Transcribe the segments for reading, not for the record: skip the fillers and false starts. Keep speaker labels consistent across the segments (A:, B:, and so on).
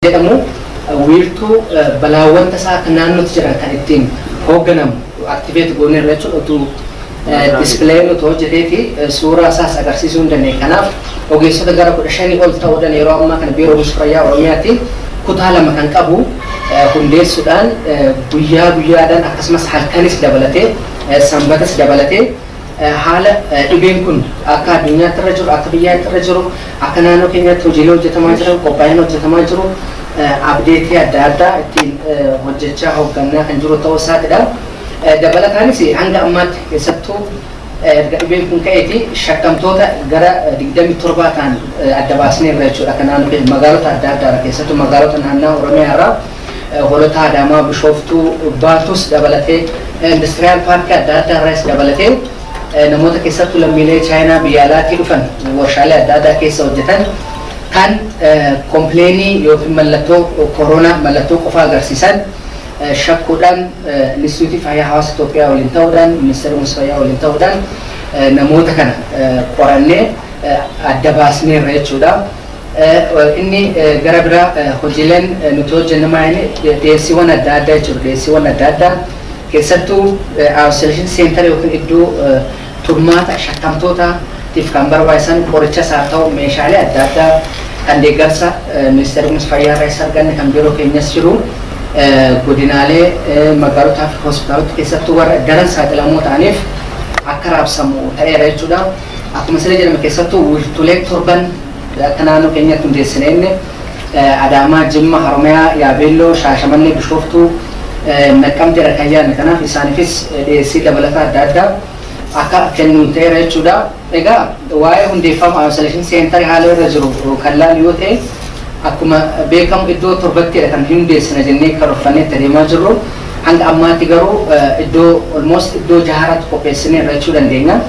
A: Jedhamu wiirtuu balaawwan tasaa akka naannootti jiran kan ittiin hoogganamu activate gooneerra jechuudha. Utuu displayn utuu hojjeteeti suuraa isaas agarsiisuu hin dandeenye. Kanaaf ogeessota gara 15 ol ta'uudhaan yeroo ammaa kana Biiroo Eegumsa Fayyaa Oromiyaatti kutaa lama kan qabu hundeessuudhaan, guyyaa guyyaadhaan akkasumas halkanis dabalatee, sanbatas dabalatee, haala dhibeen kun akka addunyaatti irra jiru, akka biyyaatti irra jiru, akka naannoo keenyaatti hojiilee hojjetamaa jiran, qophaa'ina hojjetamaa jiru, update adda addaa ittiin hojjechaa hooggannaa kan jiru ta'uu isaatidha. Dabalataanis hanga ammaatti keessattuu erga dhibeen kun ka'eeti shakkamtoota gara 27 ta'an adda baasneerra jechuudha. Akka naannoo keenya magaalota adda addaa keessattuu magaalota naannoo Oromiyaa irraa Hoolota, Adaamaa, Bishooftuu, Baatus dabalatee, industrial parkii adda addaa irraas dabalatee, namoota keessattuu lammiilee Chaayinaa biyya alaatii dhufan warshaalee adda addaa keessa hojjetan kan complainii yookiin mallattoo koronaa mallattoo qofa agarsiisan shakkuudhaan, Inistituutii Fayyaa Hawaasa Itoophiyaa waliin ta'uudhaan, Ministeera Eegumsa Fayyaa waliin ta'uudhaan namoota kana qorannee adda baasneerra jechuudha. Inni gara biraa hojiileen nuti hojjennu maayini dhiyeessiiwwan adda addaa jechuudha. Dhiyeessiiwwan adda addaa keessattuu isolation center yookiin iddoo turmaata shakkamtootaatiif kan barbaachisan qorichas haa ta'u, meeshaalee adda addaa kan deeggarsa Ministeera Eegumsa Fayyaa irraa isa arganne, kan biiroo keenyas jiru, godinaalee, magaalotaa fi hospitaalota keessattuu warra daran saaxilamoo ta'aniif akka raabsamu ta'eera jechuudha. Akkuma sila jedhame keessattuu wiirtulee torban akka naannoo keenyatti hundeessine inni Adaamaa, Jimma, Haromayaa, Yaabeelloo, Shaashamannee, Bishooftuu, Naqqamteedha kan yaadne. Kanaaf isaaniifis dhiyeessii dabalataa adda addaa akka kennuun ta'eera jechuudha. Egaa waa'ee hundeeffama isolation center haala irra jiru kan laalu yoo ta'e, akkuma beekamu iddoo torbattidha kan hundeessina jennee karoorfannee itti adeemaa jirru. Hanga ammaatti garuu iddoo almost iddoo jaharatti qopheessineerra jechuu dandeenya.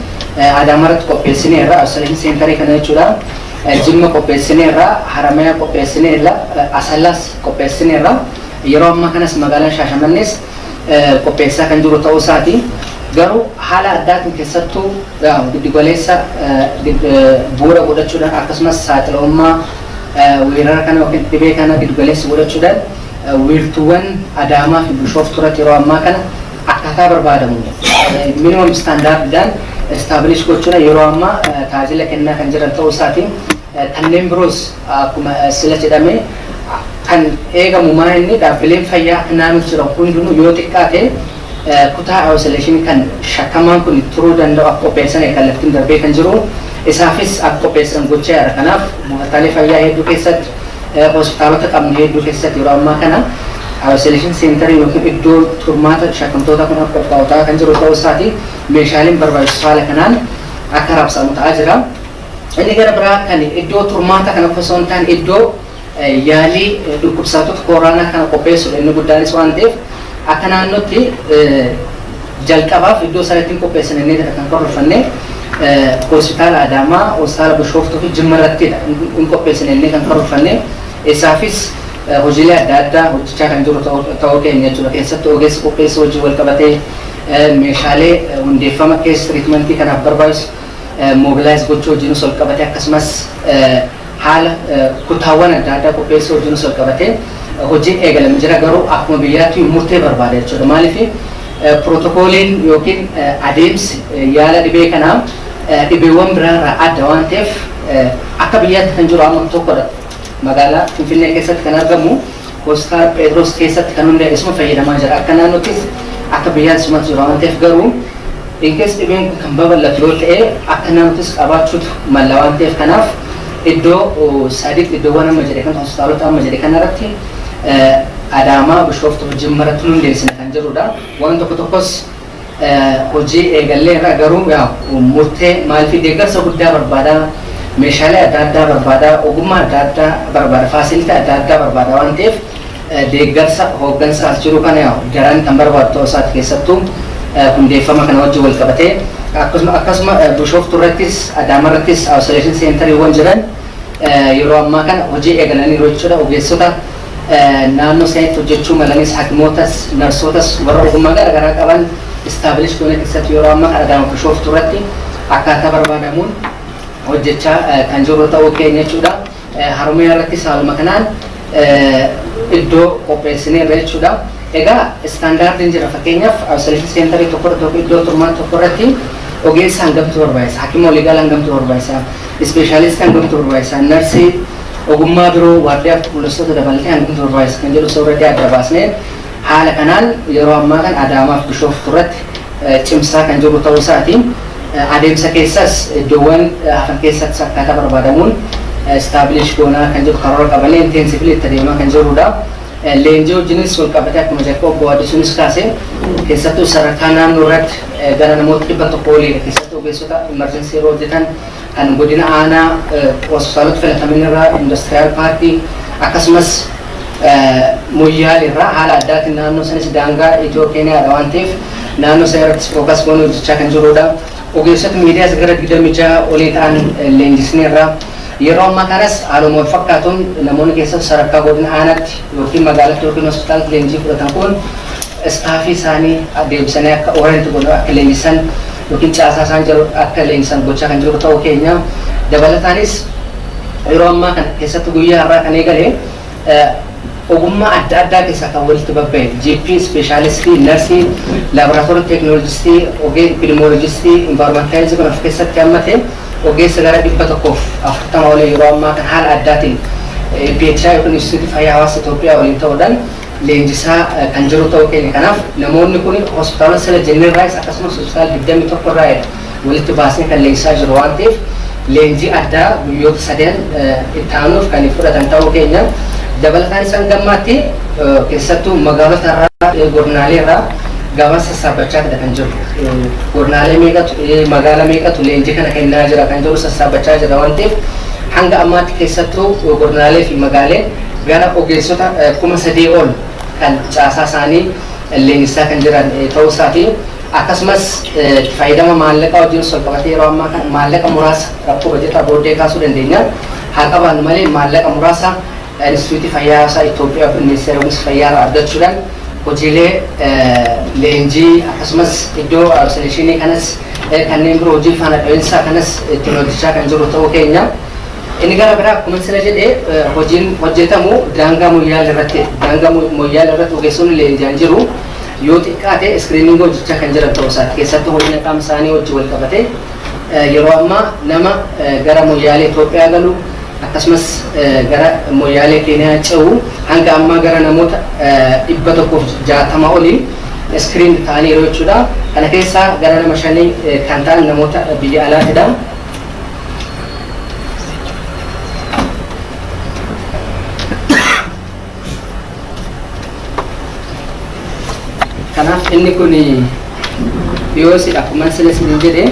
A: Adaamarratti qopheessineerra isolation center kana jechuudha. Jimma qopheessineerra, Haramaya qopheessineerra, Asallaas qopheessineerra. Yeroo ammaa kanas magaalaan Shaashamannees qopheessaa kan jiru ta'uu isaati. Garuu haala addaatiin keessattuu giddugaleessa bu'uura godhachuudhaan, akkasumas saaxilamummaa weerara kana yookiin dhibee kana giddugaleessa godhachuudhaan, wiirtuuwwan Adaamaa fi Bishooftuu irratti yeroo ammaa kana akkaataa barbaadamu minimum standarddhaan establish gochuudhaan yeroo ammaa tajaajila kennaa kan jiran ta'uu isaatiin, kanneen biroos akkuma sila jedhame kan eegamu maa inni dhaabbileen fayyaa akka naannoo jiran hundinuu yoo xiqqaate kutaa isolation kan shakkamaan kun turuu danda'u akka qopheessan kallattiin darbee kan jiru, isaafis akka qopheessan gochaa jira. Kanaaf buufataalee fayyaa hedduu keessatti, hospitaalota qabnu hedduu keessatti yeroo ammaa kana isolation center yookiin iddoo turmaata shakkamtoota kun akka qophaa'u ta'aa kan jiru ta'uu isaati, meeshaaleen barbaachisu haala kanaan akka raabsamu ta'aa jira. Inni gara biraa kan iddoo turmaata kana qofa osoo hin taane iddoo yaalii dhukkubsattoota koronaa kana qopheessuudha inni guddaanis waan ta'eef, akka naannootti jalqabaaf iddoo sanatti qopheessan inni kan karoorfanne hospitaala Adaamaa, hospitaala Bishooftuu fi Jimma irrattidha hin qopheessan inni kan karoorfanne. Isaafis hojiilee adda addaa hojjechaa kan jiru ta'uu keenya jechuudha. Keessattuu ogeessa qopheessuu hojii wal qabatee, meeshaalee hundeeffama case treatmentii kanaaf barbaachisu mobilize gochuu hojiinis wal qabatee, akkasumas haala kutaawwan adda addaa qopheessuu hojiinis wal qabatee hojiin eegalame jira. Garuu akkuma biyyaatti murtee barbaada jechuudha. Maaliif protocoliin yookiin adeemsi yaala dhibee kanaa dhibeewwan biraarraa adda waan ta'eef, akka biyyaatti kan jiru amma tokkodha. Magaalaa Finfinnee keessatti kan argamu hospitaala Pheexroos keessatti kan hundaa'e isuma fayyadamaa jira. Akka naannoottis akka biyyaatti isumatu jira waan ta'eef, garuu in case dhibeen kun kan babal'atu yoo ta'e akka naannottis qabaachuutu malla waan ta'eef, kanaaf iddoo sadiitti, iddoowwan amma jedhe kan hospitaalota amma jedhe kanarratti, Adaamaa, Bishooftuu fi Jimma irratti hundeessina kan jirudha. Waan tokko tokkos hojii eegallee irra, garuu murtee maaliif deeggarsa guddaa barbaada, meeshaalee adda addaa barbaada, ogummaa adda addaa barbaada, facility adda addaa barbaada waan ta'eef, deeggarsa hooggansa as jiru kana daran kan barbaadu ta'uu isaati, keessattuu hundeeffama kana wajjin wal qabatee. Akkasuma Bishooftuu irrattis Adaama irrattis isolation centeriiwwan jiran yeroo ammaa kana hojii eegalaniiru jechuudha. Ogeessota naannoo isaaniitti hojjechuu malanis, hakimootas, narsootas, warra ogummaa garaagaraa qaban establish goone keessatti yeroo ammaa kana Adaama, Bishooftuu irratti akkaataa barbaadamuun hojjechaa kan jiru ta'uu keenya jechuudha. Haromayaa irrattis haaluma kanaan iddoo qopheessineerra jechuudha. Egaa standardiin jira. Fakkeenyaaf, isolation centerii tokko tokko, iddoo turmaan tokko irratti ogeessa hangamtu barbaachisa, hakima waliigalaa hangamtu barbaachisa, specialistii hangamtu barbaachisa, narsii, ogummaa biroo, waardiyaa qulqulleessitoota dabalatee hangamtu barbaachisa kan jedhu soorratti adda baasnee haala kanaan yeroo ammaa kan Adaamaaf Bishooftuu irratti cimsaa kan jiru ta'uu isaati. Adeemsa keessas iddoowwan hafan keessattis akkaataa barbaadamuun establish goonaa kan jiru karoora qabanii intensively itti adeemaa kan jirudha. Leenjii wajjinis wal qabatee, akkuma jalqaba obbo Addisuunis kaase, keessattuu sadarkaa naannoo irratti gara namoota 100 oliidha. Keessattuu ogeessota emergency yeroo hojjetan kan godina, aanaa, hospitaalota filataman irraa, industrial parkii, akkasumas Moyyaal irraa haala addaatiin, naannoo sanis daangaa Itiyoo Keeniyaadha waan ta'eef, naannoo sana irrattis focus goonee hojjechaa kan jirudha. Ogeessota miidiyaas gara 26 olii ta'an leenjisneerra. Yeroo ammaa kanas haaluma wal fakkaatuun namoonni keessattuu sadarkaa godina, aanaatti yookiin magaalatti yookiin hospitaalatti leenjii fudhatan kun staffii isaanii deebisanii akka orient godhan, akka leenjisan yookiin caasaa isaan jiru akka leenjisan gochaa kan jiru ta'uu keenya. Dabalataanis yeroo ammaa kana keessattuu guyyaa har'aa kan eegale ogummaa adda addaa keessaa kan walitti babba'e GP, specialistii, narsii, laboratory technologistii, ogee epidemiologistii, environmentalii kan of keessatti hammate ogeessa gara 140 olii yeroo ammaa kan haala addaatiin PHI yookiin Instituutii Fayyaa Hawaasa Itoophiyaa waliin ta'uudhaan leenjisaa kan jiru ta'uu keenya. Kanaaf namoonni kun hospitaalota sila jennirraayis akkasumas hospitaala 21 irraa walitti baasnee kan leenjisaa jiru waan ta'eef, leenjii addaa guyyoota sadan itti aanuuf kan fudhatan ta'uu keenya. Dabalataan isaan gammaatti keessattuu magaalota irraa, godinaalee irraa gabaasa sassaabachaa kan jiru. Godinaalee meeqatu, magaala meeqatu leenjii kana kennaa jira kan jiru sassaabachaa jira waan ta'eef, hanga ammaatti keessattuu godinaalee fi magaalee gara ogeessota 3000 ol kan caasaa isaanii leenjisaa kan jiran ta'uu isaati. Akkasumas fayyadama maallaqaa wajjin wal qabatee yeroo ammaa kana maallaqa muraasa, rakkoo bajetaa booddee kaasuu dandeenya. Haa qabaannu malee, maallaqa muraasa Instituutii Fayyaa Hawaasaa Itoophiyaa fi Ministeera Eegumsa Fayyaa irraa argachuudhaan hojiilee leenjii, akkasumas iddoo isolationii kanas, kanneen biroo hojii faana dha'iinsaa kanas ittiin hojjechaa kan jiru ta'uu keenya. Inni gara biraa, akkuma sila jedhee, hojiin hojjetamu daangaa Moyyaal irratti, daangaa Moyyaal irratti ogeessonni leenji'an jiru. Yoo xiqqaate screeningii hojjechaa kan jiran ta'uu isaati. Keessattuu hojiin qaama isaanii wajjin wal qabatee yeroo ammaa nama gara Moyyaalee Itoophiyaa galu, akkasumas gara Moyyaalee Keeniyaa ce'u hanga ammaa gara namoota 160 olii screen ta'aniiru jechuudha. Kana keessaa gara nama shanii kan ta'an namoota biyya alaatidha. Kanaaf inni kun yoo si akkuma sila isin jedhe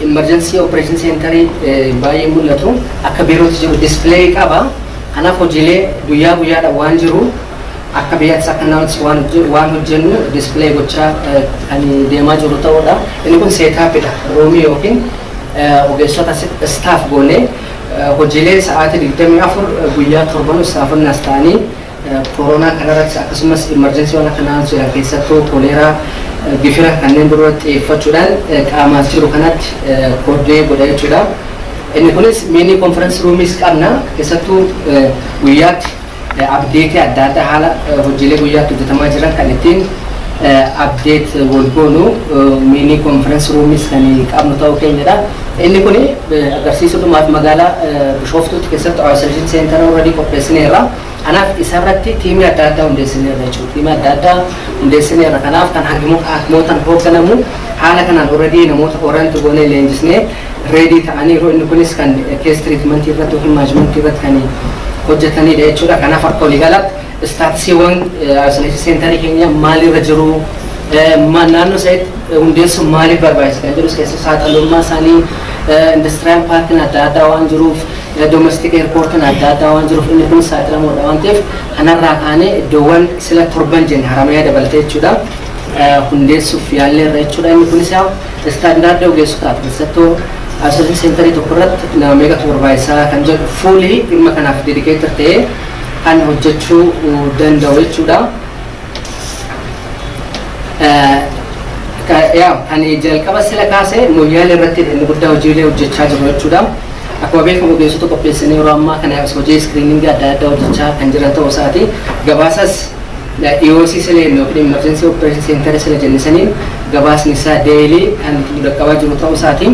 A: emergency operation centerii baay'ee mul'atu akka biirootti jiru display qaba. Kanaaf hojiilee guyyaa guyyaadhaan waan jiru akka biyyaattis akka naannootti waan hojjennu display gochaa kan deemaa jiru ta'uudha. Inni kun setupidha. Roomii yookiin ogeessota staff goonee hojiilee sa'aatii 24 guyyaa torban staffonni as ta'anii koronaa kanarratti, akkasumas emergency waan akka naannoo jiran, keessattuu koleeraa, gifira, kanneen biroo xiyyeeffachuudhaan qaamaas jiru kanatti coordinate godha jechuudha. Inni kunis mini conference roomis qabna. Keessattuu guyyaatti updateii adda addaa, haala hojiilee guyyaatti hojjetamaa jiran kan ittiin update wal goonu mini conference roomis kan qabnu ta'uu keenyadha. Inni kun agarsiisuudhumaaf magaalaa Bishooftuutti keessatti isolation center already qopheessineerra. Kanaaf isarratti teamii adda addaa hundeessineerra jechuudha. Teamii adda addaa hundeessineerra. Kanaaf kan hakimootaan hoogganamu haala kanaan already namoota orient goonee leenjisnee ready ta'aniiru. Inni kunis kan case treatmentii irratti yookiin managementii irratti kan hojjetanidha jechuudha. Kanaaf akka waliigalaatti statusiiwwan isolation centerii keenya maalirra jiru, naannoo isaatti hundeessuun maaliif barbaachisa kan jedhus, keessa saaxilummaa isaanii industrial parkiin adda addaa waan jiruuf, domestic airportiin adda addaa waan jiruuf, inni kun saaxilamoodha waan ta'eef, kanarraa kaanee iddoowwan sila torban jenne Haramayaa dabalatee jechuudha hundeessuuf yaalleerra jechuudha. Inni kunis yaa standardii ogeessotaaf, keessattuu isolation centerii tokko irratti nama meeqatu barbaachisaa kan jedhu fully dhimma kanaaf dedicated ta'ee kan hojjechuu danda'u jechuudha. Yaa kan jalqaba sila kaase Moyyaal irratti inni guddaa hojiilee hojjechaa jiru jechuudha. Akkuma beekamu ogeessota qopheessanii yeroo ammaa kana hojii screening adda addaa hojjechaa kan jiran ta'uu isaati. Gabaasas EOC sila yookiin Emergency Operation Center sila jennisaniin gabaasni isaa daily kan dhaqqabaa jiru ta'uu isaati.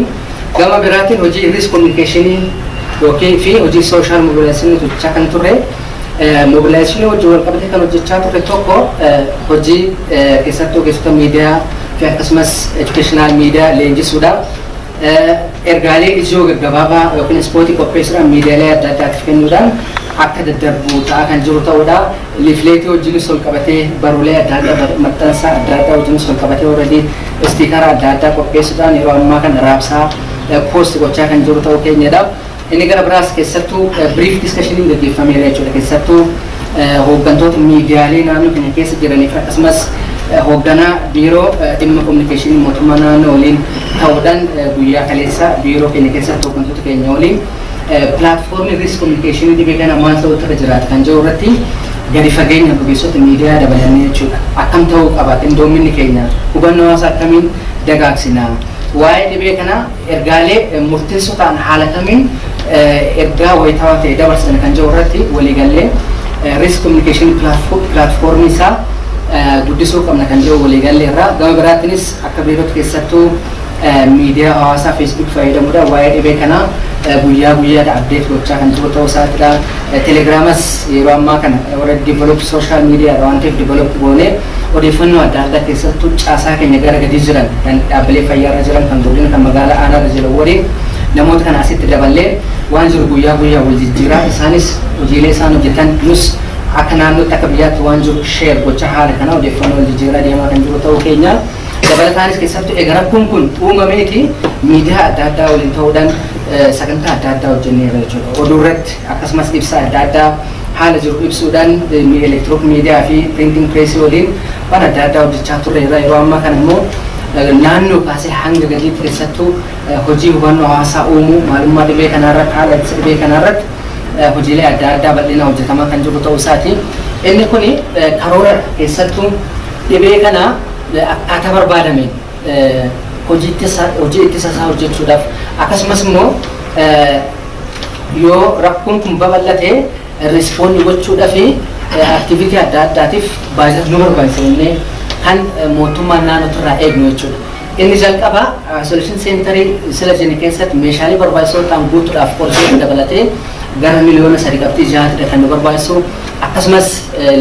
A: Gama biraatiin hojii risk communication yookiin fi hojii social mobilization hojjechaa kan turre, mobilization hojii wal qabatee kan hojjechaa turre tokko hojii keessattuu ogeessota miidiyaa fi akkasumas educational media leenjisuudha. Ergaalee ijoo gaggabaabaa yookiin spot qopheessuudhaan miidiyaalee adda addaatiif kennuudhaan akka daddarbu ta'aa kan jiru ta'uudha. Leaflet wajjinis ol qabatee, baruulee adda addaa, maxxansa adda addaa wajjinis ol qabatee, already sticker adda addaa qopheessuudhaan yeroo ammaa kana raabsaa, post gochaa kan jiru ta'uu keenyadha. Inni gara biraas keessattuu brief discussioniin gaggeeffameera jechuudha. Keessattuu hooggantoota miidiyaalee naannoo keenya keessa jiraniif akkasumas hoogganaa biiroo dhimma kominikeeshinii mootummaa naannoo waliin ta'uudhaan guyyaa kaleessa biiroo keenya keessatti hooggantoota keenya waliin platform risk communication dhibee kana maal ta'utu irra jiraata kan jiru irratti gadi fageenya ogeessota miidiyaa dabalannee jechuudha. Akkam ta'uu qaba qindoominni keenya, hubannoo hawaasaa akkamiin dagaagsina, waa'ee dhibee kana ergaalee murteessoo ta'an haala kamiin ergaa wayitaawaa ta'e dabarsan kan jiru irratti waliigallee, risk communication platform isaa guddisuu qabna kan jiru waliigallee irraa. Gama biraatinis akka biirootti keessattuu miidiyaa hawaasaa Facebook fayyadamuudhaan waa'ee dhibee kanaa guyyaa guyyaadha update gochaa kan jiru ta'uu isaatidha. Telegramas yeroo ammaa kana warra develop social media waan ta'eef develop goonee odeeffannoo adda addaa keessattuu caasaa keenya gara gadii jiran, kan dhaabbilee fayyaarra jiran, kan godina, kan magaalaa aanaarra jiran waliin namoota kana asitti daballee waan jiru guyyaa guyyaa wal jijjiiraa, isaanis hojiilee isaan hojjetan, nus akka naannootti, akka biyyaatti waan jiru share gocha, haala kana odeeffannoo wal jijjiiraa deemaa kan jiru ta'uu keenya. Dabalataanis keessattuu egaa rakkoon kun uumameeti miidiyaa adda addaa waliin ta'uudhaan sagantaa adda addaa hojjenneerra jechuudha. Oduu irratti akkasumas ibsa adda addaa haala jiru ibsuudhaan electronic media fi printing press waliin waan adda addaa hojjechaa turreerra. Yeroo ammaa kana immoo naannoo kaasee hanga gadiitti keessattuu hojii hubannoo hawaasaa uumuu, maalummaa dhibee kanaarratti, haala ittisa dhibee kanaarratti hojiilee adda addaa bal'ina hojjetamaa kan jiru ta'uu isaati. Inni kuni karoora keessattuu dhibee kana akkaataa barbaadameen hojii ittisa isaa hojjechuudhaaf, akkasumas immoo yoo rakkoon kun babal'ate respond gochuudhaaf activity adda addaatiif baajata nu barbaachisa jennee kan mootummaan naannoo irraa eegnu jechuudha. Inni jalqaba isolation center sila jenne keessatti meeshaalee barbaachisoo ta'an guutuudhaaf qorchee dabalatee gara miliyoona 3.6tidha kan nu barbaachisu. Akkasumas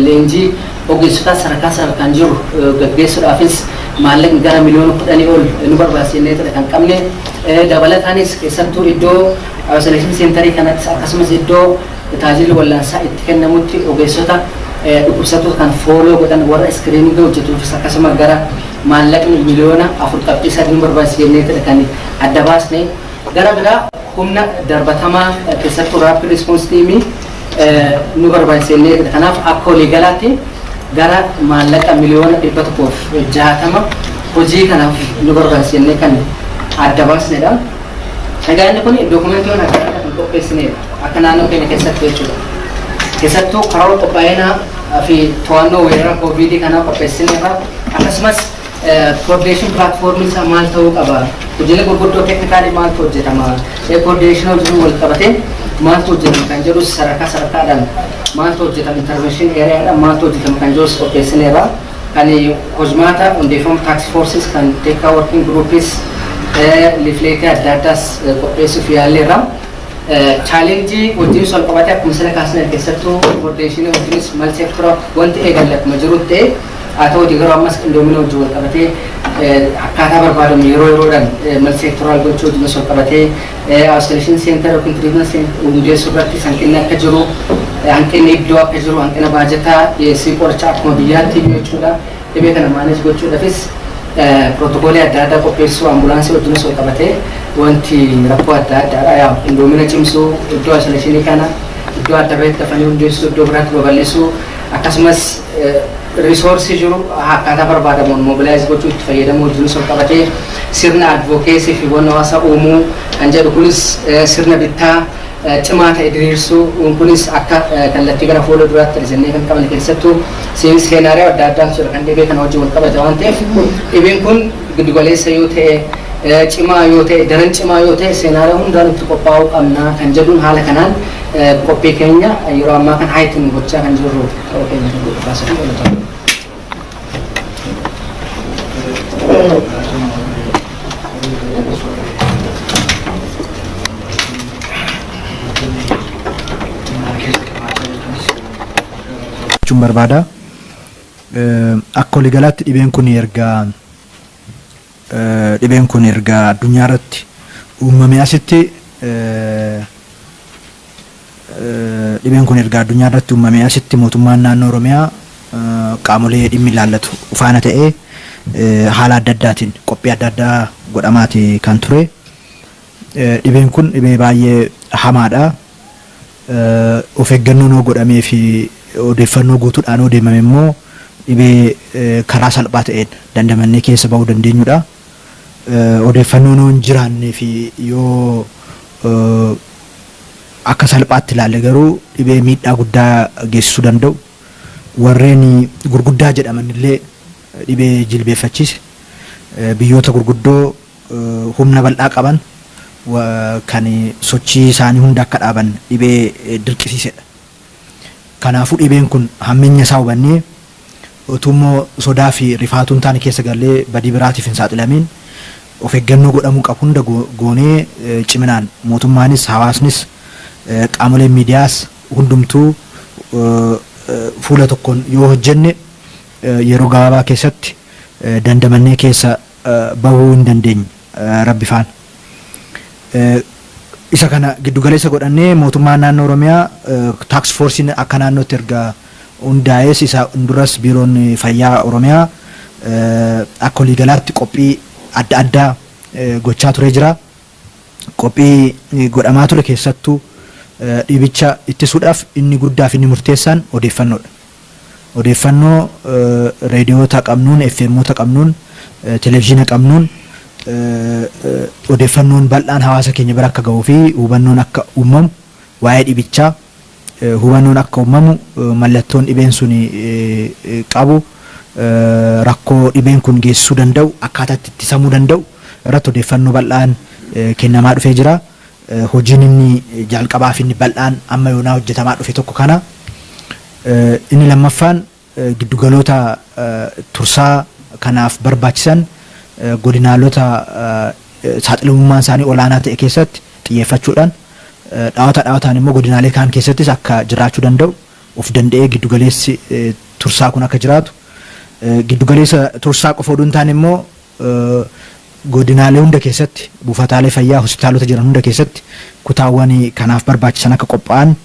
A: leenjii ogeessotaa sadarkaa sadarkaan jiru gaggeessuudhaafis maallaqni gara miliyoona 10 ol nu barbaachisa jenneetidha kan qabne. Dabalataanis keessattuu iddoo isolation center kanattis akkasumas iddoo tajaajilli wallaansaa itti kennamutti ogeessota dhukkubsattoota kan follow godhan, warra screening hojjetuufis akkasuma gara maallaqni miliyoona 4.3 nu barbaachisa jenneetidha kan adda baasne. Gara biraa humna darbatamaa keessattuu rapid response team nu barbaachisa jenneetidha. Kanaaf akka waliigalaatti gara maallaqa miliyoona 160 hojii kanaaf nu barbaachisa jennee kan adda baasnedha. Egaa inni kun dookumentiiwwan adda addaa kan qopheessinedha akka naannoo keenya keessatti jechuudha. Keessattuu karoora qophaa'inaa fi to'annoo weerara kooviidii kanaa qopheessineerra. Akkasumas coordination platform isaa maal ta'uu qaba, hojiilee gurguddoo technical maaltu hojjetama, coordination hojii wal qabatee maaltu hojjetama kan jedhus, sadarkaa sadarkaadhaan maaltu hojjetama, intervention areadhaan maaltu hojjetama kan jedhus qopheessineerra. Kan hojmaata hundeeffama task forces, kan technical working groups, leaflet adda addaas qopheessuuf yaalleerra. Challenge wajjin wal qabatee akkuma sila kaasne keessattuu coordination wajjinis mal sector wanti eegalle akkuma jiru ta'e, haa ta'uti garuu ammas qindoomina wajjin wal qabatee akkaataa barbaadamu yeroo yeroodhaan mal sectoral gochuu wajjin wal qabatee, isolation center yookiin treatment center hundeessuu irratti hanqinni akka jiru, hanqinni iddoo akka jiru, hanqina baajataa, dhiyeessii qorichaa akkuma biyyaatti jechuudha. Dhibee kana manage gochuudhaafis protocol adda addaa qopheessuu, ambulaansii wajjinis wal qabatee wanti rakkoo adda addaadha. Yaa qindoomina cimsuu, iddoo isolation kana iddoo adda bahetti dafanii hundeessuu, iddoo biraatti babal'isuu, akkasumas resource jiru akkaataa barbaadamuun mobilize gochuu, itti fayyadamuu wajjinis wal qabatee, sirna advocacy fi hubannoo hawaasaa uumuu kan jedhu kunis, sirna bittaa cimaa ta'e diriirsuu kunis akka kallattii gara fuula duraatti jennee kan qaban, keessattuu scenario adda addaatu jira kan dhibee kana wajjin wal qabate waan ta'eef, dhibeen kun giddugaleessa yoo ta'e Cimaa yoo ta'e, daran cimaa yoo ta'e, scenario hundaan itti qophaa'uu qabna kan jedhuun haala kanaan qophii keenya yeroo ammaa kan heighten gochaa kan jirru ta'uu keenya kan godhu kaasanii galatoomaa.
B: Jechuun barbaada. Akka waliigalaatti dhibeen kun erga addunyaa irratti uumamee asitti mootummaan naannoo Oromiyaa qaamolee dhimmi ilaallatu faana ta'ee haala adda addaatiin qophii adda addaa godhamaati kan ture. Dhibeen kun dhibee baay'ee hamaadha. Of eeggannoon yoo godhamee fi odeeffannoo guutuudhaan yoo deemame immoo dhibee karaa salphaa ta'een dandamannee keessa bahuu dandeenyudha. Odeeffannoon yoo hin jiraannee fi yoo akka salphaatti ilaalle garuu dhibee miidhaa guddaa geessisuu danda'u. Warreen gurguddaa jedhaman illee dhibee jilbeeffachiise. Biyyoota gurguddoo humna bal'aa qaban kan sochii isaanii hunda akka dhaaban dhibee dirqisiisedha. Kanaafuu dhibeen kun hammeenya isaa hubannee, utuu sodaa fi rifaatuun taane keessa galee badii biraatiif hin saaxilamiin, of eeggannoo godhamuu qabu hunda goonee, ciminaan mootummaanis, hawaasnis, qaamoleen miidiyaas hundumtuu fuula tokkoon yoo hojjenne yeroo gabaabaa keessatti dandamannee keessa bahuu hin dandeenye rabbi faana. Isa kana giddugaleessa godhannee mootummaan naannoo Oromiyaa task forceiin akka naannootti erga hundaa'es, isa duras biiroon fayyaa Oromiyaa akka waliigalaatti qophii adda addaa gochaa ture jira. Qophii godhamaa ture keessattuu dhibicha ittisuudhaaf inni guddaa fi inni murteessaan odeeffannoodha. Odeeffannoo reediyoota qabnuun, FMoota qabnuun, televezyiina qabnuun odeeffannoon bal'aan hawaasa keenya bira akka gahuu fi hubannoon akka uumamu, waa'ee dhibichaa hubannoon akka uumamu, mallattoon dhibeen sun qabu, rakkoo dhibeen kun geessisuu danda'u, akkaataa itti ittisamuu danda'u irratti odeeffannoo bal'aan kennamaa dhufee jira. Hojiin inni jalqabaa fi inni bal'aan amma yoonaa hojjetamaa dhufe tokko kana. Inni lammaffaan giddugaloota tursaa kanaaf barbaachisan godinaalota saaxilamummaan isaanii olaanaa ta'e keessatti xiyyeeffachuudhaan, dhaawata dhaawataan immoo godinaalee kaan keessattis akka jiraachuu danda'u, of danda'ee giddugaleessi tursaa kun akka jiraatu, giddugaleessa tursaa qofa oduu hin taane immoo godinaalee hunda keessatti buufataalee fayyaa, hospitaalota jiran hunda keessatti kutaawwan kanaaf barbaachisan akka qophaa'an,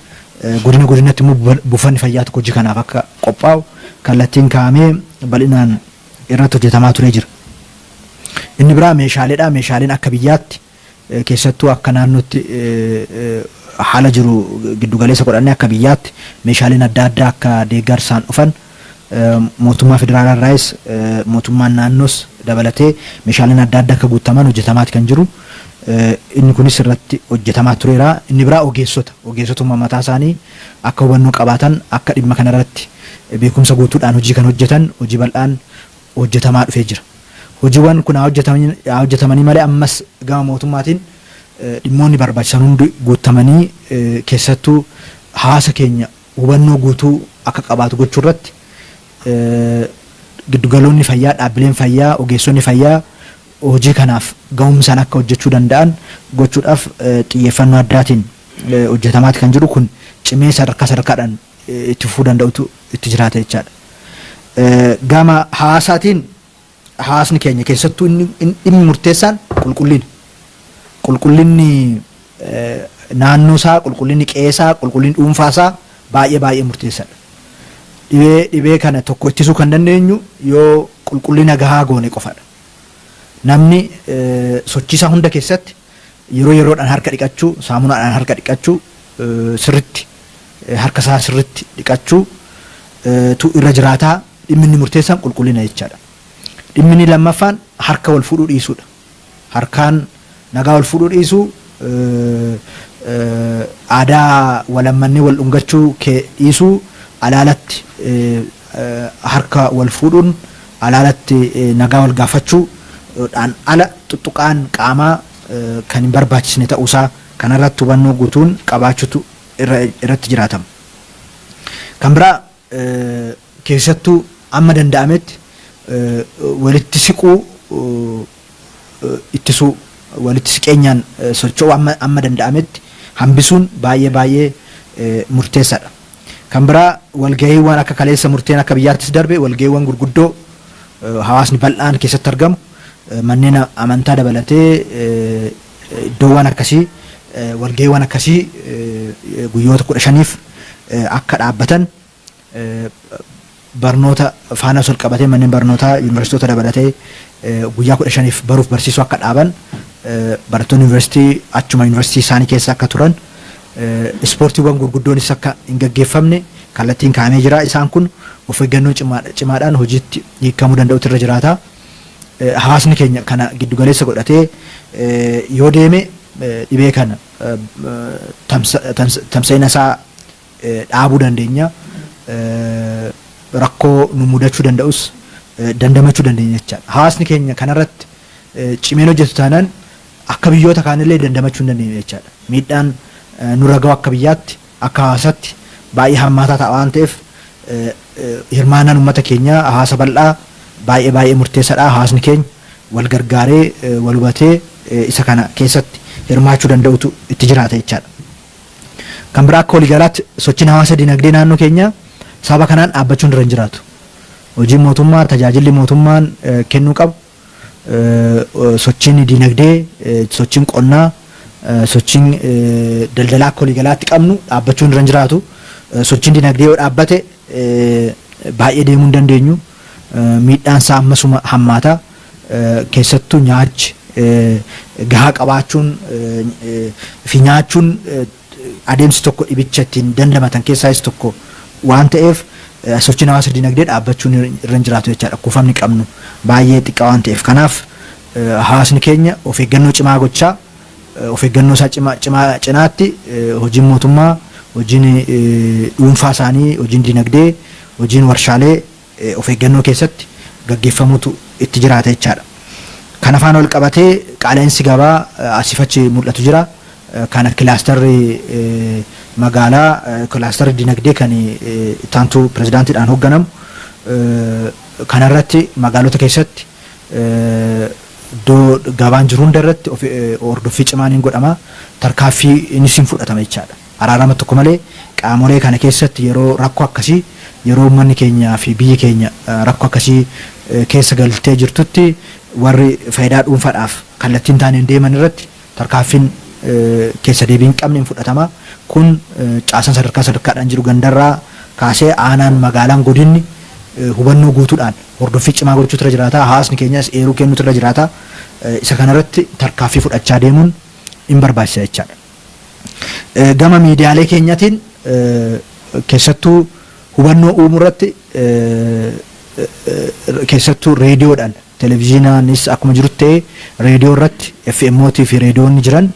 B: godina godinatti immoo buufanni fayyaa tokko hojii kanaaf akka qophaa'u kallattiin kaa'amee bal'inaan irratti hojjetamaa turee jira. Inni biraa meeshaaleedha. Meeshaaleen akka biyyaatti, keessattuu akka naannootti haala jiru giddugaleessa godhannee, akka biyyaatti meeshaaleen adda addaa akka deeggarsaan dhufan, mootummaa federaalaa irraayis mootummaan naannoos dabalatee meeshaaleen adda addaa akka guutaman hojjetamaati kan jiru. Inni kunis irratti hojjetamaa tureera. Inni biraa ogeessota. Ogeessotuma mataa isaanii akka hubannoo qabaatan, akka dhimma kanarratti beekumsa guutuudhaan hojii kan hojjetan hojii bal'aan hojjetamaa dhufee jira. Hojiiwwan kun haa hojjetamanii malee ammas gama mootummaatiin dhimmoonni barbaachisan hundi guutamanii, keessattuu hawaasa keenya hubannoo guutuu akka qabaatu gochuu irratti, giddugaloonni fayyaa, dhaabbileen fayyaa, ogeessonni fayyaa hojii kanaaf gahumsaan akka hojjechuu danda'an gochuudhaaf xiyyeeffannoo addaatiin hojjetamaati kan jiru. Kun cimee sadarkaa sadarkaadhaan itti fufuu danda'utu itti jiraata jechaadha. Gama hawaasaatiin hawaasni keenya keessattuu inni dhimmi murteessaan qulqullina. Qulqullinni naannoo isaa, qulqullinni qe'ee, qulqullinni dhuunfaa isaa baay'ee baay'ee murteessaadha. Dhibee kana tokko ittisuu kan dandeenyu yoo qulqullina gahaa goone qofadha. Namni sochii isaa hunda keessatti yeroo yeroodhaan harka dhiqachuu, saamunaadhaan harka dhiqachuu, sirritti harka isaa sirritti dhiqachuu tu irra jiraataa. Dhimmi inni murteessaan qulqullina jechaadha. Dhimmi inni lammaffaan harka wal fuudhuu dhiisuudha. Harkaan nagaa wal fuudhuu dhiisuu, aadaa walammannee wal dhungachuu dhiisuu, alaalatti harka wal fuudhuun, alaalatti nagaa wal gaafachuu dhaan ala tuttuqaan qaamaa kan hin barbaachisne ta'uusaa kanarratti hubannoo guutuun qabaachuutu irratti jiraatama. Kan biraa, keessattuu amma danda'ametti walitti siquu ittisuu, walitti siqeenyaan socho'uu amma danda'ametti hambisuun baay'ee baay'ee murteessaadha. Kan biraa, walgahiiwwan akka kaleessa murteen akka biyyaattis darbe, walgahiiwwan gurguddoo hawaasni bal'aan keessatti argamu, manneen amantaa dabalatee, iddoowwan akkasii, walgahiiwwan akkasii guyyoota 15f akka dhaabbatan, barnoota faana ol qabatee manneen barnootaa yuunivarsiitota dabalatee guyyaa 15f baruuf barsiisuu akka dhaaban, barattoonni yuunivarsiitii achuma yuunivarsiitii isaanii keessa akka turan, ispoortiiwwan gurguddoonis akka hin gaggeeffamne kallattiin kaa'amee jira. Isaan kun of eeggannoo cimaadhaan hojiitti hiikamuu danda'utu irra jiraata. Hawaasni keenya kana giddugaleessa godhatee yoo deeme, dhibee kana tamsa'ina isaa dhaabuu dandeenya. Rakkoo nu mudachuu danda'us dandamachuu dandeenya jechaadha. Hawaasni keenya kanarratti cimeen hojjetu taanaan, akka biyyoota kaanillee dandamachuu hin dandeenyu jechaadha. Miidhaan nurra gahu akka biyyaatti, akka hawaasaatti baay'ee hammaataa ta'a waan ta'eef, hirmaannaan uummata keenyaa, hawaasa bal'aa baay'ee baay'ee murteessaadha. Hawaasni keenya wal gargaaree, wal hubatee isa kana keessatti hirmaachuu danda'utu itti jiraata jechaadha. Kan biraa, akka waliigalaatti sochiin hawaasa dinagdee naannoo keenyaa sababa kanaan dhaabbachuun irra hin jiraatu. Hojiin mootummaa, tajaajilli mootummaan kennuu qabu, sochiin dinagdee, sochiin qonnaa, sochiin daldalaa akka waliigalaatti qabnu dhaabbachuun irra hin jiraatu. Sochiin dinagdee yoo dhaabbate, baay'ee deemuu hin dandeenyu. Miidhaan isaa ammasuma hammaata. Keessattuu nyaachi gahaa qabaachuun fi nyaachuun adeemsi tokko dhibicha ittiin dandamatan keessaa isa tokko waan ta'eef, sochiin hawaasa dinagdee dhaabbachuun irra hin jiraatu jechaadha. Kuufamni qabnu baay'ee xiqqaa waan ta'eef. Kanaaf hawaasni keenya of eeggannoo cimaa gochaa, of eeggannoo isaa cimaa cinaatti hojiin mootummaa, hojiin dhuunfaa isaanii, hojiin dinagdee, hojiin warshaalee of eeggannoo keessatti gaggeeffamuutu itti jiraata jechaadha. Kana faana wal qabatee qaala'insi gabaa asiif achi mul'atu jira. Kana kilaastarri magaalaa, kilaastarri dinagdee kan ittaantuu pirezidaantiidhaan hoogganamu kanarratti magaalota keessatti iddoo gabaan jiru hunda irratti hordoffii cimaan hin godhama. Tarkaaffii innis hin fudhatama jechaadha. Araarama tokko malee qaamolee kana keessatti yeroo rakkoo akkasii, yeroo uummanni keenyaa fi biyyi keenya rakkoo akkasii keessa galtee jirtutti, warri faayidaa dhuunfaadhaaf kallattiin taaneen deeman irratti tarkaaffiin keessa deebii hin qabne hin fudhatama. Kun caasaan sadarkaa sadarkaadhaan jiru, gandarraa kaasee aanaan, magaalaan, godinni hubannoo guutuudhaan hordoffii cimaa gochuutu irra jiraata. Hawaasni keenyas eeruu kennuutu irra jiraata. Isa kanarratti tarkaaffii fudhachaa deemuun hin barbaachisa jechaadha. Gama miidiyaalee keenyatiin keessattuu hubannoo uumuu irratti, keessattuu reediyoodhaan, televezyiinaanis akkuma jirutti ta'ee, reediyoo irratti FMOT fi reediyoonni jiran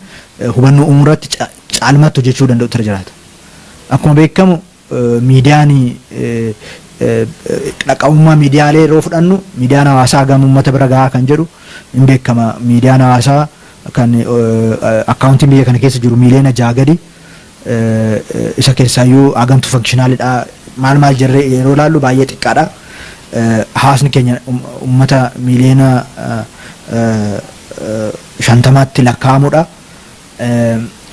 B: hubannoo uumuu irratti caalmaatti hojjechuu danda'u irra jiraata. Akkuma beekamu, miidiyaan dhaqqabummaa miidiyaalee yeroo fudhannu, miidiyaan hawaasaa hagam uummata bira gahaa kan jedhu hin beekama. Miidiyaan hawaasaa kan akkaawuntiin biyya kana keessa jiru miiliyoona 6 gadi, isa keessaayyuu hagamtu functionalidha maal maal jirree yeroo ilaallu baay'ee xiqqaadha. Hawaasni keenya uummata miiliyoona 50tti lakkaa'amudha.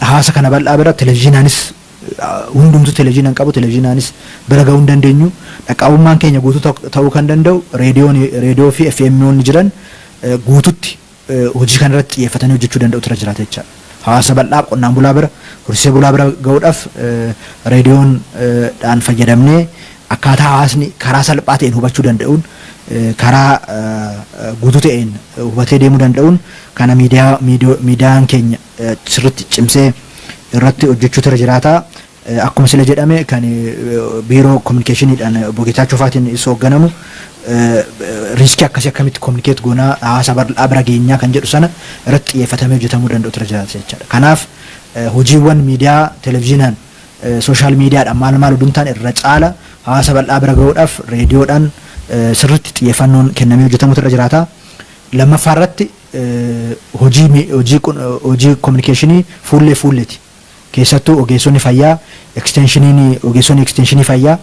B: Hawaasa kana bal'aa bira televezyiinaanis, hundumtuu televezyiina hin qabu, televezyiinaanis bira gahuu hin dandeenyu. Dhaqqabummaan keenya guutuu ta'uu kan danda'u reediyoon, reediyoo fi FMOonni jiran guututti hojii kanarratti xiyyeeffatanii hojjechuu danda'u irra jiraata jechaadha. Hawaasa bal'aa, qonnaan bulaa bira, horsiisee bulaa bira gahuudhaaf reediyoon dhaan fayyadamnee akkaataa hawaasni karaa salphaa ta'een hubachuu danda'uun, karaa guutuu ta'een hubatee deemuu danda'uun, kana miidiyaan keenya sirriitti cimsee irratti hojjechuutu irra jiraata. Akkuma sila jedhame, kan biiroo kominikeeshiniidhaan obbo Geetaachoo faatiin isa hoogganamu, riskii akkasii akkamitti communicate goonaa hawaasa bal'aa bira geenyaa kan jedhu sana irratti xiyyeeffatamee hojjetamuu danda'u irra jiraata jechaadha. Kanaaf hojiiwwan miidiyaa televezyiinaan, social miidiyaadhaan maal maal oduun ta'an irra caala hawaasa bal'aa bira gahuudhaaf reediyoodhaan sirriitti xiyyeeffannoon kennamee hojjetamutu irra jiraata. Lammaffaa irratti hojii hojii hojii communication fuullee fuulleeti. Keessattuu ogeessonni fayyaa extensioniin, ogeessonni extensionii fayyaa,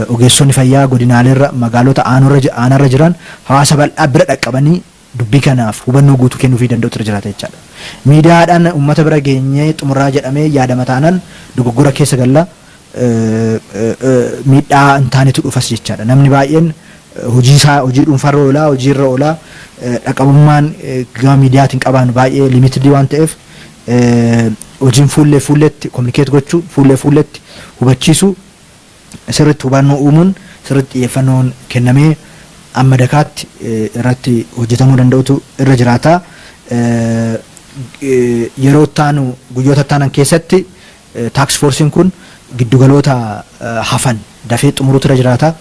B: ogeessonni fayyaa godinaaleerra, magaalota aanarra jiran hawaasa bal'aa bira dhaqqabanii dubbii kanaaf hubannoo guutuu kennuufii danda'utu irra jiraata jechaadha. Miidiyaadhaan uummata bira geenyee xumuraa jedhamee yaadama taanaan dogoggora keessa galla, miidhaa hin taanetu dhufas jechaadha. Namni baay'een hojii isaa, hojii dhuunfaarra oolaa, hojiirra oolaa, dhaqabummaan gama miidiyaatiin qaban baay'ee limited waan ta'eef, hojiin fuullee fuulletti communicate gochuu, fuullee fuulletti hubachiisuu, sirriitti hubannoo uumuun, sirriitti xiyyeeffannoon kennamee amma dakaatti irratti hojjetamuu danda'utu irra jiraata. Yeroo taanu, guyyoota taanan keessatti task forceiin kun giddugaloota hafan dafee xumuruutu irra jiraata.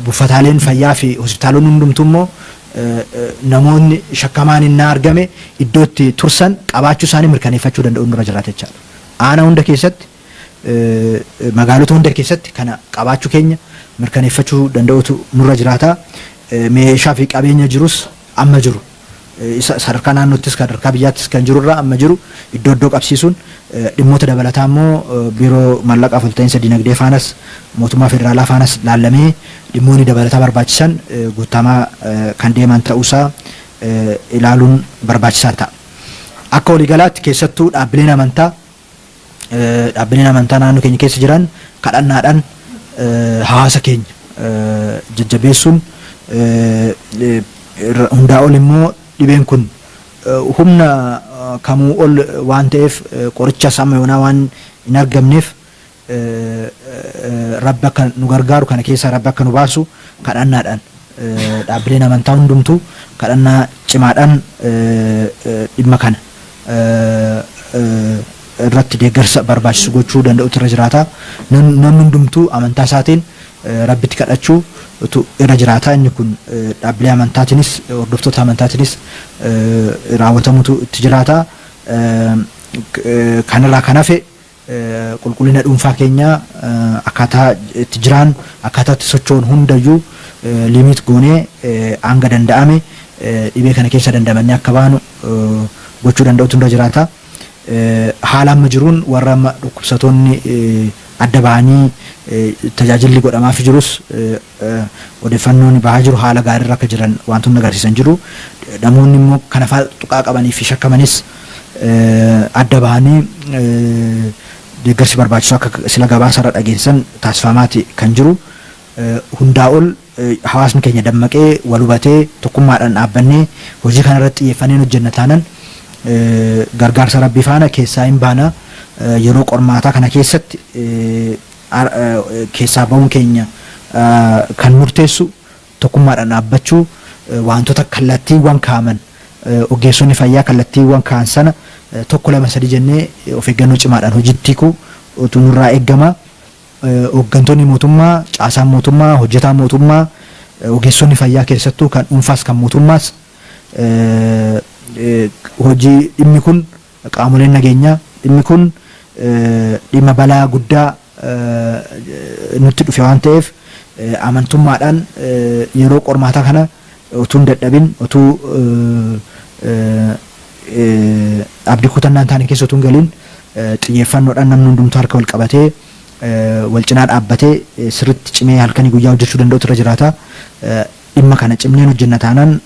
B: Buufataaleen fayyaa fi hospitaalonni hundumtuu immoo namoonni shakkamaan innaa argame iddoo itti tursan qabaachuu isaanii mirkaneeffachuu danda'u irra jiraata jechaadha. Aanaa hunda keessatti, magaalota hunda keessatti kana qabaachuu keenya mirkaneeffachuu danda'utu nurra jiraata. Meeshaa fi qabeenya jirus amma jiru, sadarkaa naannoottis sadarkaa biyyaattis kan jirurra amma jiru iddoo iddoo qabsiisuun, dhimmoota dabalataa immoo Biiroo Maallaqaa fi Walta'iinsa Dinagdee faanas, mootummaa federaalaa faanas laallamee dhimmoonni dabalataa barbaachisan guutamaa kan deeman ta'uusaa ilaaluun barbaachisaa ta'a. Akka waliigalaatti keessattuu dhaabbileen amantaa naannoo keenya keessa jiran kadhannaadhaan hawaasa keenya jajjabeessuun, hundaa ol immoo dhibeen kun humna kamuu ol waan ta'eef, qoricha amma yoonaa waan hin argamneef, Rabbi akka nu gargaaru, kana keessaa Rabbi akka nu baasu kadhannaadhaan dhaabbileen amantaa hundumtuu kadhannaa cimaadhaan dhimma kana irratti deeggarsa barbaachisu gochuu danda'utu irra jiraata. Namni hundumtuu amantaa isaatiin Rabbitti kadhachuu irra jiraata. Inni kun dhaabbilee amantaatiinis hordoftoota amantaatiinis raawwatamutu itti jiraata. Kanarraa kan hafe qulqullina dhuunfaa keenyaa, akkaataa itti jiraannu, akkaataa itti sochoon hundayyuu limit goonee hanga danda'ame dhibee kana keessa dandamannee akka baanu gochuu danda'utu irra jiraata. Haala amma jiruun warra amma dhukkubsatoonni adda bahanii tajaajilli godhamaaf jirus, odeeffannoon bahaa jiru haala gaariirra akka jiran wantoonni agarsiisan jiru. Namoonni immoo kana fa'aa tuqaa qabanii fi shakkamanis adda bahanii deeggarsi barbaachisu akka sila gabaasarra dhageessan taasifamaati kan jiru. Hundaa ol hawaasni keenya dammaqee, wal hubatee, tokkummaadhaan dhaabbannee hojii kanarratti xiyyeeffannee hojjenna taanan gargaarsa Rabbii faana keessaa hin baana. Yeroo qormaataa kana keessatti keessaa bahuun keenya kan murteessu tokkummaadhaan dhaabbachuu, wantoota kallattiiwwan kaa'aman, ogeessonni fayyaa kallattiiwwan kaa'an sana tokko, lama, sadi jennee of eeggannoo cimaadhaan hojiitti hiikuu utuu nurraa eeggama. Hooggantoonni mootummaa, caasaan mootummaa, hojjetaan mootummaa, ogeessonni fayyaa keessattuu kan dhuunfaas kan mootummaas, hojii dhimmi kun, qaamoleen nageenyaa, dhimmi kun dhimma balaa guddaa nutti dhufe waan ta'eef, amantummaadhaan yeroo qormaataa kana utuu hin dadhabin, utuu abdii kutannaa hin taane keessa utuu hin galin, xiyyeeffannoodhaan namni hundumtuu harka wal qabatee, wal cinaa dhaabbatee, sirriitti cimee halkanii guyyaa hojjechuu danda'utu irra jiraata. Dhimma kana cimneen hojjenna taanaan,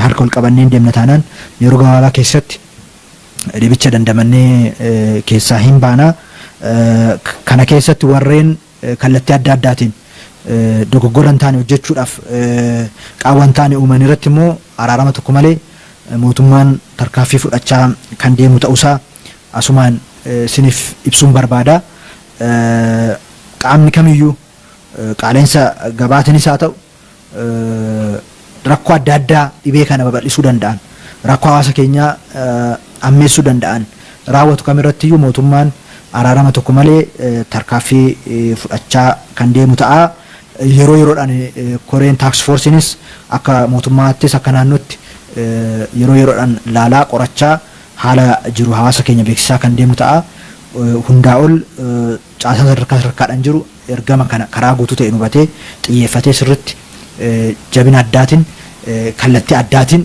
B: harka wal qabanneen deemna taanaan, yeroo gabaabaa keessatti dhibicha dandamannee keessaa hin baana. Kana keessatti warreen kallattii adda addaatiin dogoggora hin taane hojjechuudhaaf qaawwa hin taane uuman irratti immoo araarama tokko malee mootummaan tarkaanfii fudhachaa kan deemu ta'uusaa asumaan siniif ibsuun barbaada. Qaamni kamiyyuu qaala'insa gabaatiinis haa ta'u, rakkoo adda addaa dhibee kana babal'isuu danda'an, rakkoo hawaasa keenyaa ammeessuu danda'an raawwatu kamirrattiyyuu mootummaan araarama tokko malee tarkaanfii fudhachaa kan deemu ta'a. Yeroo yeroodhaan koreen task forceiinis akka mootummaattis akka naannootti yeroo yeroodhaan laalaa, qorachaa, haala jiru hawaasa keenya beeksisaa kan deemu ta'a. Hundaa ol caasaan sadarkaa sadarkaadhaan jiru ergama kana karaa guutuu ta'een hubatee, xiyyeeffatee, sirritti jabina addaatiin kallattii addaatiin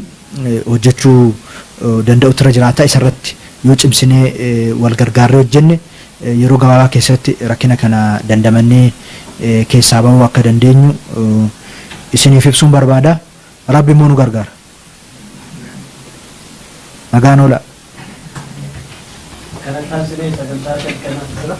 B: hojjechuu danda'utu irra jiraata. Isarratti yoo cimsinee wal gargaarree hojjenne, yeroo gabaabaa keessatti rakkina kana dandamannee keessaa bahuu akka dandeenyu isiniif ibsuun barbaada. Rabbi immoo nu gargaara. Nagaan oola.
C: Kana taasisee sagantaa kanaaf jira.